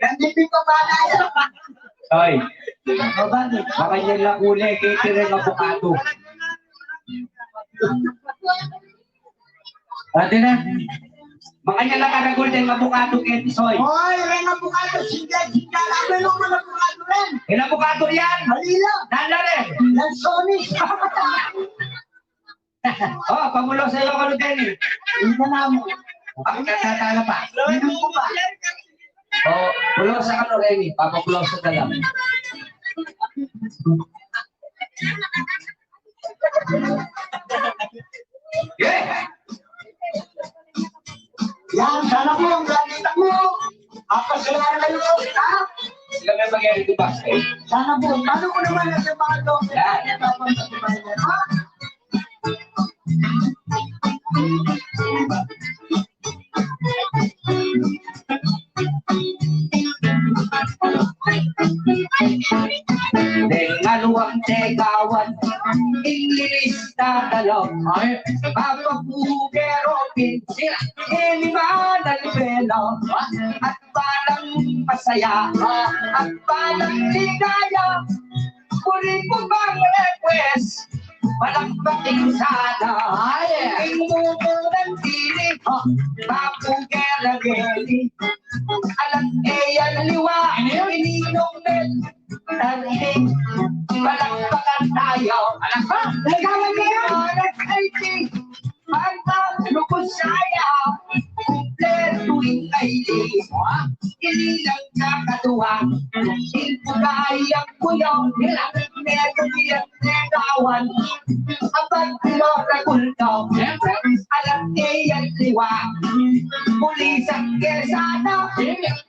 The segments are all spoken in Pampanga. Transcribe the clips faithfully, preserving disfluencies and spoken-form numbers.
Nandito pa ba na yan? Ay. Makanyan la kuli, kaya kaya nga bukado. Ate na. Makanyan la karagul deng abukado keti, Soy. Oy, reng abukado, sinda, sinda, labi lu, mga abukado rin. Ilang abukado yan? Halila. Nala rin. Lansones. Oh, pamulos sa iyo, Kalo Denny. Hindi na mo. Bakit nagtatala pa? Hindi ko pa. Oh, pulos sa Kalo Denny. Papapulos sa dalam. Yeah! Yan, sana po ang nakita mo. Apa sila na kayo, ha? Sila may mag-edit pa. Sana po. Paano ko naman na sa mga doon? Yan. Ha? Deng aluang tegawan, English na talong. Ay, Papa Pugero, Pinsila, Iniman, Albela, at balang masaya, at balang ligaya. Puri ku bang request, palakpakin sana. Ay, ing mumu ng dili, Papu Gera Geri. Alang e yan liwa, ininong men. Tari, palakpakan tayo. Anak pa, nagkawan kayo. Anak, ay, Pagka lubos saya, kumpleto ing kaili. Ini lang kakatuwa. Ing pugay ang kuyaw nila, meron yang negawan. Abang tilo na kulto, alam niya liwa. Muli sa kesana,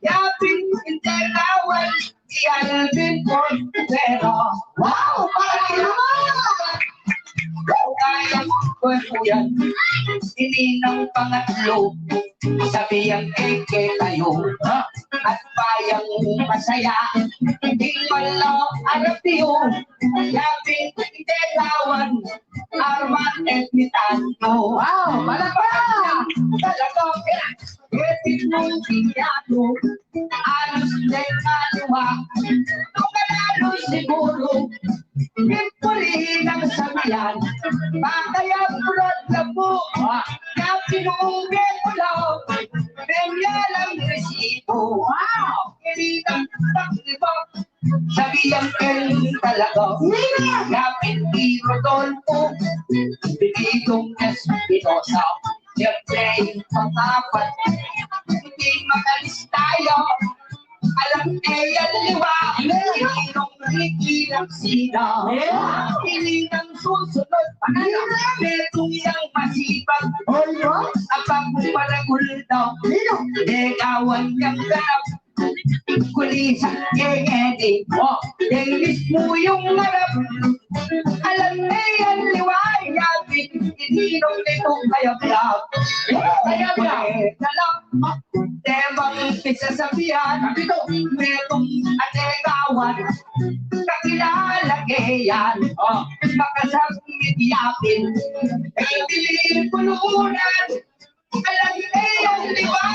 yapin ing negawan. Si Alvin Portero. Wow! Parang naman! Kaya mo, kuya, ini nang pangatlo. Sabi yang keke tayo. Ha? At bayang masaya. Di man lo arap yu. Yapin ing tegawan. Armat et mitando. Wow! Palakpak! Talagang Eti mung pinyado, alos de kaliwa. Kung manalo siguro, pipuli ng sabihan. Bakaya pulot na po, na pinungge ko lang. Menyalang resibo. Wow! Hindi ng pag-iba. Sabihan kayo talaga. Lapit kay Rodolfo, Benitong Espinosa. Siyempre, yung pang-apat, hindi makalis tayo. Alam e yan liwa, Ninong Ricky Laksina. Hindi nang susunod, metung yang masipag. Abang maragul na, negawan yang ganap. Kulisan kengeni, oh, deng mismu yung ngarap. Alam e yan liwa, yapin, ininong nitong kayabyab. Kayabyab. Kayabyab. Temang pisasabihan, metung a negawan. Kakilala ke yan, oh, makasabit yapin. E dili pulunan. Alam e yan liwa,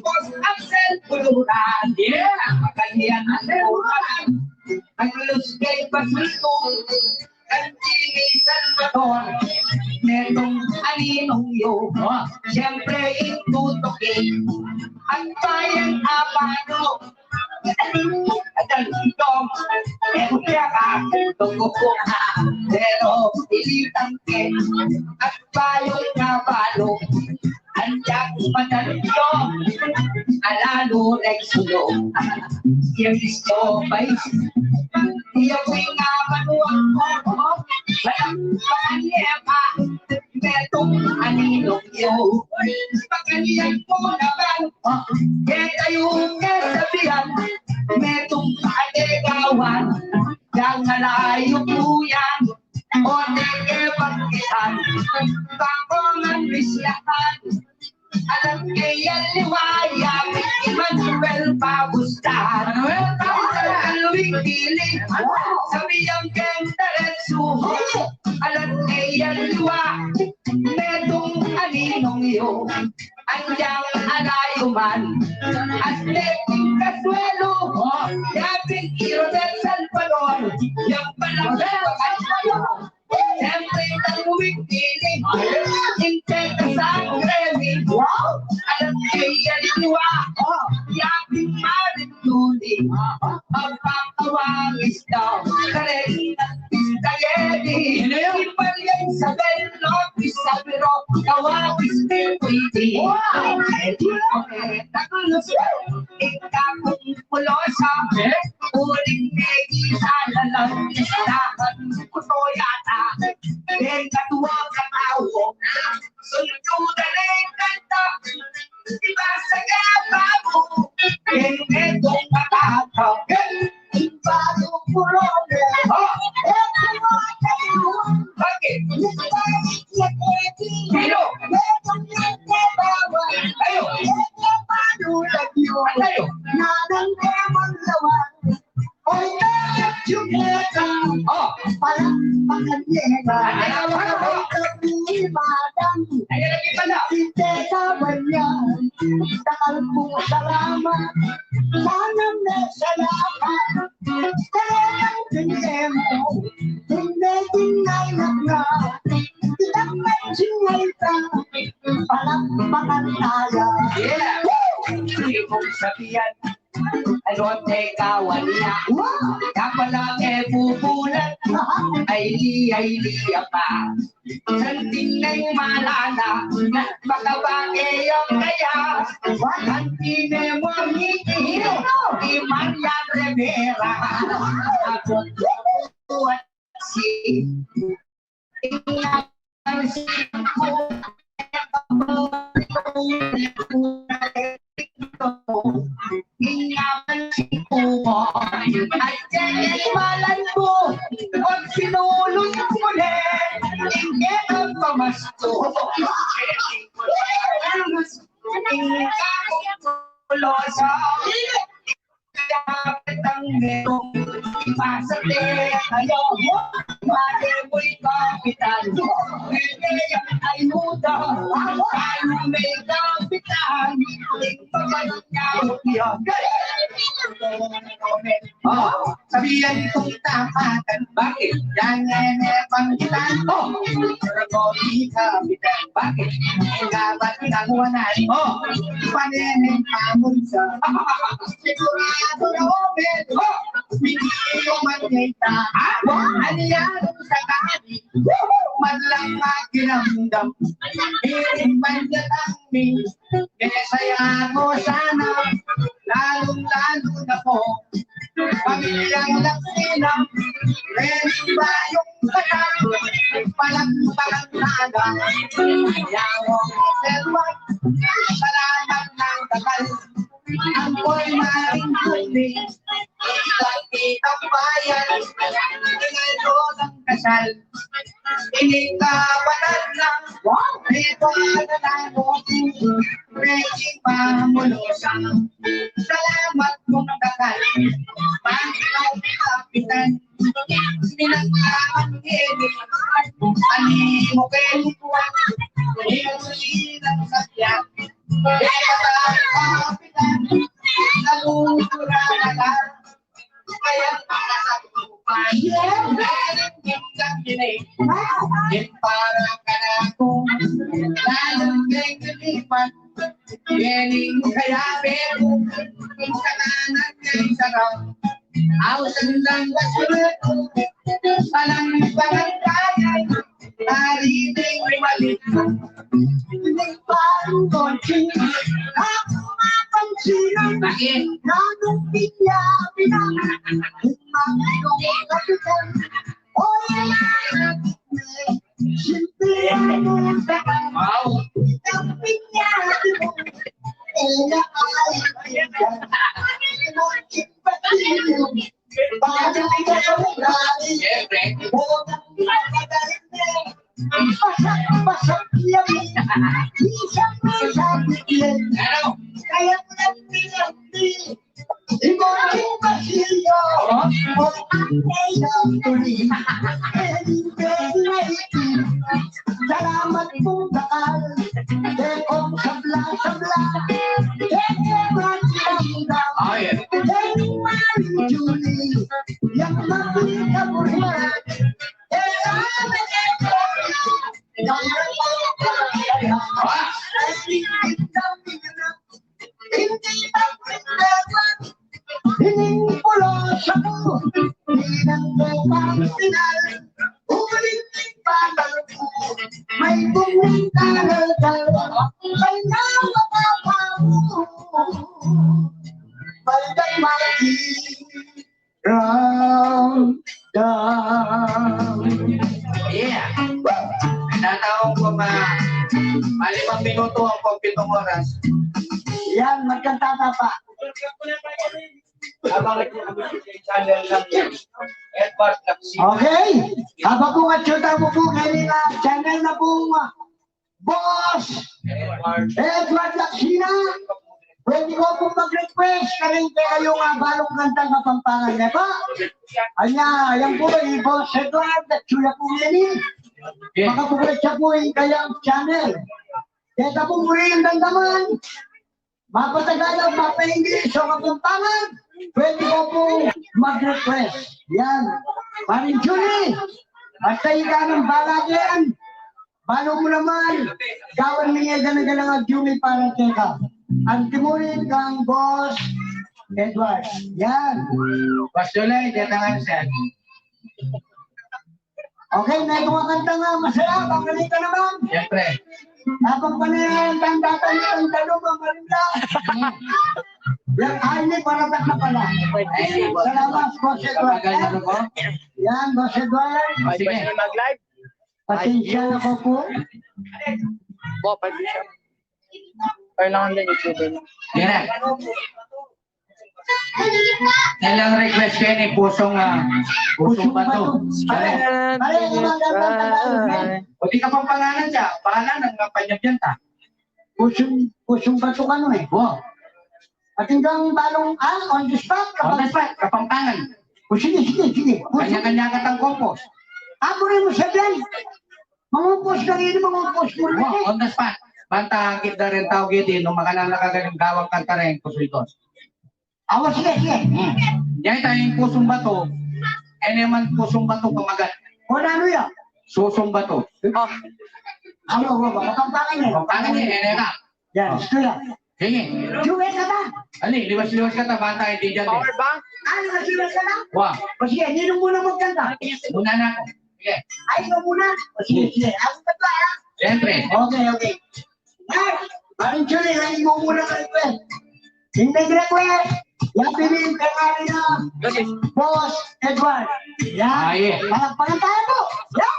Boss Axel Pulunan. Yeah! Makanyan ang Pulunan. Ang Luz kay Pasulto. Ang Jimmy Salvador. Metung a ninong yu. Siyempre, ing tutuki. Ang bayang abano. At ang dom, e, kaya ka, tutuko. Pero, pilitan ke. At bayang abano. Anjak matalyo, alalu nagsulo. Yang isto, bay. Iya kuy nga manuang ko. Walang pangayema. Metung a ninong yu. Pakanyan mo naman. Kaya kayo kasabihan. Metung a negawan. Yang malayo po yan. O de ke pagkitan, bakongan bisyahan. Alam ke yan liwa, yapin Emmanuel Pabustan. Emmanuel Pabustan. Kalwing dili, sabi yang keng taretsu. Alam ke yan liwa, metung a ninong yu. Anyang alayuman, atleting kasuelo, yapin i Rodel Salvador, yang palang Siyempre, tanguing piling, intenta sa Remy. Alam kaya liwa, yapin marin tuli, ang pangawangis daw, karen Tayedi, Maria Isabel Lopez Sabiro, Kawakis Deputy. Wow! Edi, okay, takulos, ikakung pulosa, uling megi sa lalang, takan kuto yata, den katuwa katawo, sundu da rin kanta, iba sa kaya babu, den metong patata. Bakit? Sino? Ayo. Ayo. Oh. Ayo, lagi pala. Dakal pung salamat. Sana may salamat. Talagang tingin mo, hindi din ay nagna. Kitang may singay ka. Palakpakan tayo. Yeah! Woo! Ibig sabihin, ano, teka, wala. Wow! Kapala, eh, bubulan. Aha. Ay, li, ay, li, apa. Santing neng malala, baka ba e yang kaya? Santing ne mo ngiti, di Marian Rivera. Ako tuwat si Inyaman si Kubo. At yan ay malan mo. Pag sinulong mo na, hindi ang pamasko. Ang kakong tulosa. Kapitang merong ipasate. Ayaw mo. Mare mo'y kapitan. Hindi yan ay muda. Ay, may kapitan. Ito ba yung yaw? Oh, sabihan kong tapatan. Bakit? Yan, yan, eh, panggitan. Oh, pero ko di kapitan. Bakit? Dapat kakuhanan. Oh, paneneng pamunsa. Sigurado na open. Oh, hindi yung mangyayta. Ah, ano yan? Sa kami. Madlang makiramdam, iring banyatang mi, kaya saya ko sana, lalong-lalo na po, pamilyang Laksina, rening bayong kata, palakpakan na lang, yaong Selma, salamat ng dakal, ang ko'y maring huli, Kitang bayan, tingin ko ng kasal. Ining kapatad na, ito na lang mo. Reggie Pamulosa. Salamat mong dakal. Panginoon Kapitan. Pinagkaman ngeni. Ani mo kayo kuwan. Inuwi ng sakyan. Ito na ang Kapitan. Nagugura na lang. Kaya para sa kupan. Galing yung gagawin. Yung para ka na ako. Lalong may kalipan. Galing kaya pero. Yung sa kanan niya yung sarap. Ausan lang basura. Palang pangantayan. Ari ding mali. Ding paru konti. Aku makan sila. Bakit? Nanung pinya pina. Manung kapitan. Oh, yeah. Simple ang utak. Wow. Ang pinya. Ella ay. Siyempre. Ano? Salamat pong dakal. Ining pulos aku, ining pagpinal, uling pagpinal ku, may bumintang kalkal, may nawakapamu, may damaki. Ramdam. Yeah. Nataon ku ma, malimang minuto ang pitong oras. Yan, magkanta ka pa. Habang nag-channel ng Edward Taxi. Okay. Habang po nga, tsuta mo po, kaya nga, channel na po, ah, Boss Edward Laksina, pwede ko pong mag-request karing kekayu nga balung kantang Kapampangan, ne po? Anya, yan po, i Boss Edward, at suya po yan, eh. Makapagrequest siya po yung kayang channel. Kaya po, muli yung damdaman. Mapa-Tagalog, mapa-English, o Kapampangan, pwede ko pong mag-request. Yan. Paring Julie, basta ika nang bahala diyan. Balu mu naman, gawan mi ne gana-gana nga Julie para keka. Anti mu rin kang Boss Edward. Yan. Boss Julie, diyan na nga siya. Okay, may mga kanta nga masaya, pangkanta naman. Siyempre. Tapos pa na yan, kanta tayo, kanta naman, marimla. Yan, ay, may paratak na pala. Salamat, Boss Edward. Tagal na po. Yan, Boss Edward. O, sige. Pwede na mag-live? Pasensya na ko po. Po, pasensya. Kailangan din YouTube. Yan na. Kailang request kayo ni Pusong, ah, Pusong Bato. Pare, pare, yung mga ganda, ganda, ganda. O di Kapampangan siya, bahala nang mapanyap yan ta. Pusong, Pusong Bato ka, no, eh. O. At hanggang balung, ah, on the spot, on the spot, Kapampangan. O sige, sige, sige. Kanya-kanya katang kompos. Ako rin mo sabihin. Mangupos ka rin, mangupos mo rin, eh. O, on the spot. Banta, kita rin tau giti, nung makanang nakagaling gawang kanta rin, Pusoy Dos. Awa, sige, sige. Hmm. Yan tayo yung Pusong Bato. E naman Pusong Bato, pamagat. O, ano yan? Susong Bato. O. Ano, ano, ano, Kapampangan yan. Kapampangan yan, e na ka. Yan, gusto yan. Sige. Duet ka ba? Ali, liwas-liwas ka ta, bata, hindi dyan, eh. Power bank? Ah, liwas-liwas ka na? Wa. O sige, ninong muna magkanta? Muna na ako. Sige. Ay, ikaw muna? O sige, sige. Ako pa to, ah. Siyempre. Okay, okay. Ah, parang Julie, ay, ikaw muna ka rin, eh. Hindi, hindi, kuya. Yan, piliin ka nga rin, ah. Boss Edward. Yan. Ay, eh. Palakpakan tayo po. Yan.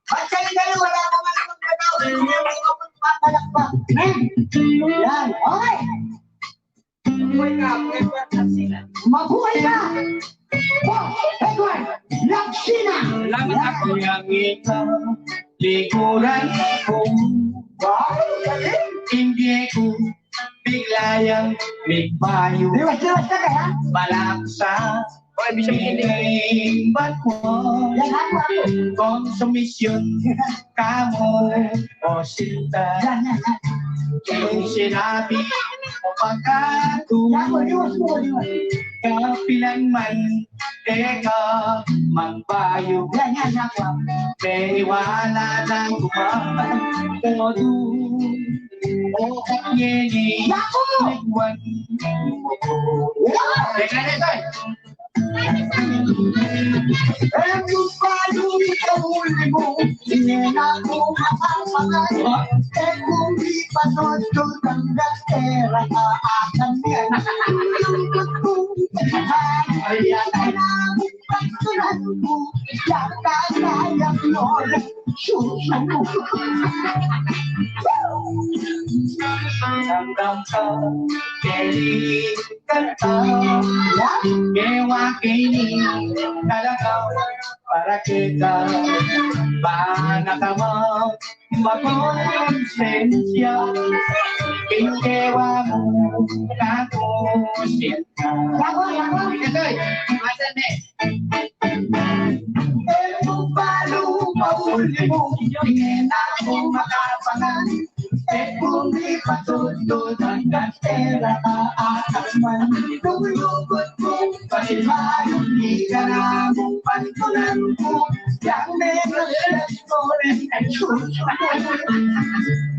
Ba't kayo dalawa, wala ka man ang magkatawa? Hindi ako magpapalakpak. Yan. Okay. Mabuhay ka, Edward Laksina. Mabuhay ka! Oh, Edward Laksina! Salamat, ako. Yang ikaw, likuran ko. Wow, galing! Hindi ko bigla yang migbayo. Liwas, liwas ka, kaya? Balak sa Oy, bisa bikin din. Pinagimbat mo. Yan, ako, ako. Konsumisyon ka mo, o sinta. Yan, yan, yan. Kung sinabi mo pagkatuwa, yan, ako, liwas mo, liwas. Kapilan man, teka, magbayo. Yan, yan, yan, ako, ako. Peniwala na gumamit ko doon. O, at yeni, yan, ako. Nagwan. Yan. Teka, teka. E ku balu pauli mu, ine na ku makapangan. E ku mipatudtud anggang tera ka akan yan. Ay, ay, ay. Pagsunan mu, yata kaya flores. Hanggang sa kailan ka, kewa kini talaga para kita. Bana ka magkonsensya, ing kewa mu kakusin ka. Yawa, yawa. Ito, ito, ito. E ku balu pauli mu, ine na ku makapangan. E ku mipatudtud anggang tera ka akan man. Lugud-lugud ku pasibayu, ika na mu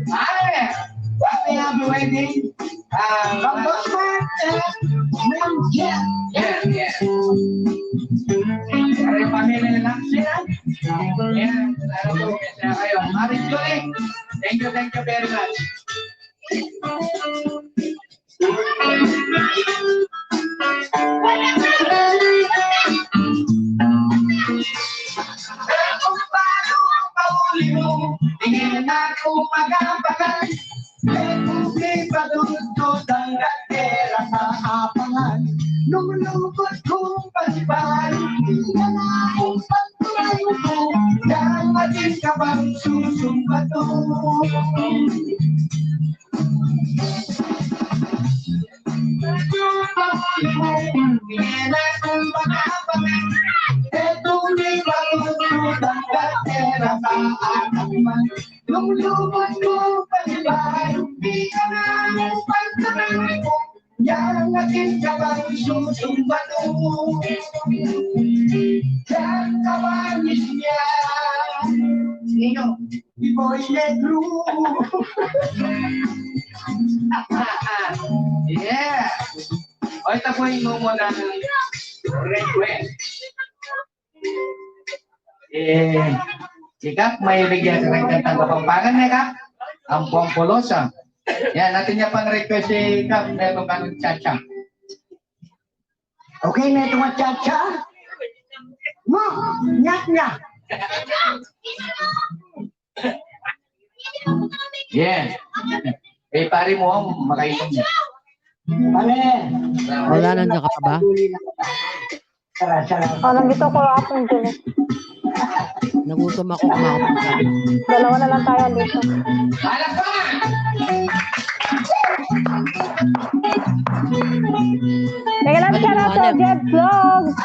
Pare, what we have waiting? Ah, Bangkos pa? Yeah, yeah. Pare, pamili na lang sila. Yeah, lalo po siya kayo. Mari Joy, thank you, thank you very much. Nung lungkot kong panibalu, tingnan akong pagturayan ko, dahil ating kabang susumbato. Yang aking kabang susumbato. Yang kabang niya. Sino? Di Boy Negro. Yeah. O, ita po ing mumuna ng request. Eh, si Kap, may bigyan ka ng kantang Kapampangan, ne, Kap? Ang Pompulosa. Yan, atin ya pang request si Kap, meron kang cha-cha. Okay, meron kang cha-cha? Mo, nyat na. Yeah. Eh, pare mo, makainom. Pare. Wala na, diyan ka pa ba? Tara, tara. O, nandito ko, Apong Julie. Nagutom ako, kumain ka. Dalawa na lang tayo dito. Teka lang, shout out sa Jeff Vlogs.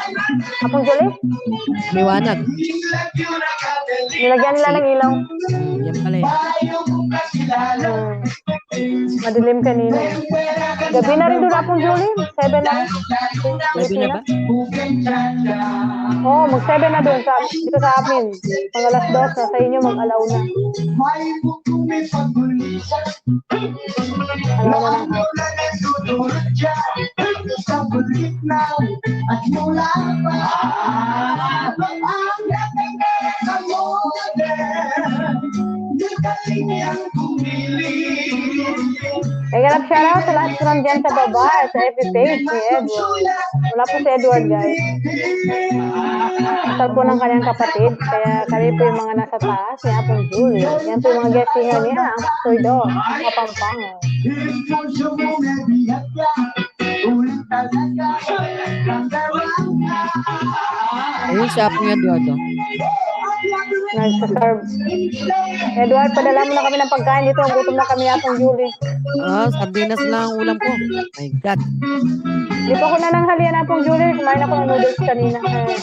Apong Julie? Liwanag. Nilagyan nila ng ilaw. Hmm, yan pala eh. Hmm. Madilim kanina. Gabi na rin dun, Apong Julie. Seven na. Gabi na ba? Oo, mag seven na dun sa, dito sa amin. Mag alas dos na, sa inyo mag alauna. Alauna na. Mega love shoutout sa lahat ko nandyan sa baba, sa F B page ni Edward. Wala po si Edward, guys. Kasal po ng kanyang kapatid, kaya kami po yung mga nasa taas ni Apong Julie. Yan po yung mga guestingan niya, ang Surdo, Kapampangan. Ayun, si Apong Eduardo. Nagsaserve. Edward, padala mo na kami ng pagkain dito. Gutom na kami, Apong Julie. Ah, sardinas lang ang ulam ko. My God. Di pa ko nananghalian, Apong Julie. Kumain ako ng noodles kanina. Eh,